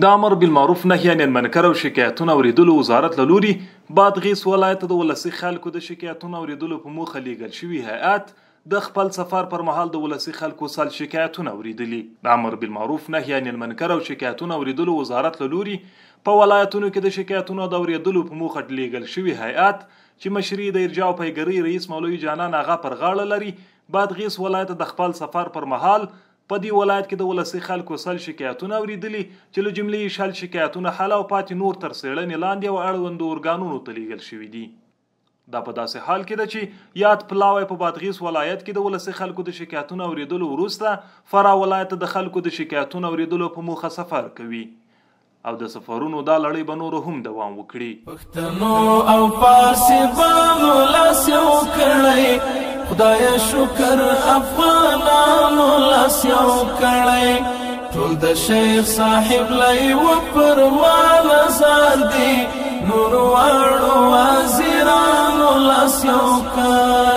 د امر بالمعروف نهی عن المنکر او شکایتونو اورېدلو وزارت له لوري بادغیس ولایت ته د ولسي خلکو د شکایتونو اورېدلو په موخه لیږل شوي هیئت د خپل سفر پر مهال د ولسي خلکو 100 شکایتونه اورېدلي. د امر بالمعروف نهی عن المنکر او شکایتونو اورېدلو وزارت له لوري په ولایتونو کې د شکایتونو د اورېدلو په موخه لیږل شوي هیئت چې مشري د ارجاع او پیګرۍ رئیس مولوي جانان اغا پر غاړه لري، بادغیس ولایت ته د خپل سفر پر مهال په دې ولایت کې د ولسي خلکو 100 شکایتونه اورېدلي چې له جملې یې 20 شکایتونه حل او پاتې نور تر څېړنې لاندې او اړوندو ارګانونو ته لیږل شوي دي. دا په داسې حال کې ده چې یاد پلاوی په بادغیس ولایت کې د ولسي خلکو د شکایتونو اورېدلو وروسته فراه ولایت ته د خلکو د شکایتونو اورېدلو په موخه سفر کوي او د سفرونو دا لړۍ به نورو هم دوام وکړي. پښتنو او پارسیبانو لاس یو کړی، خدای شکر افغانانو لاس یو کړی، ټول د شیخ صاحب لای و پرمان زار دی، نور واړو وزیرانو لاس یو کړی.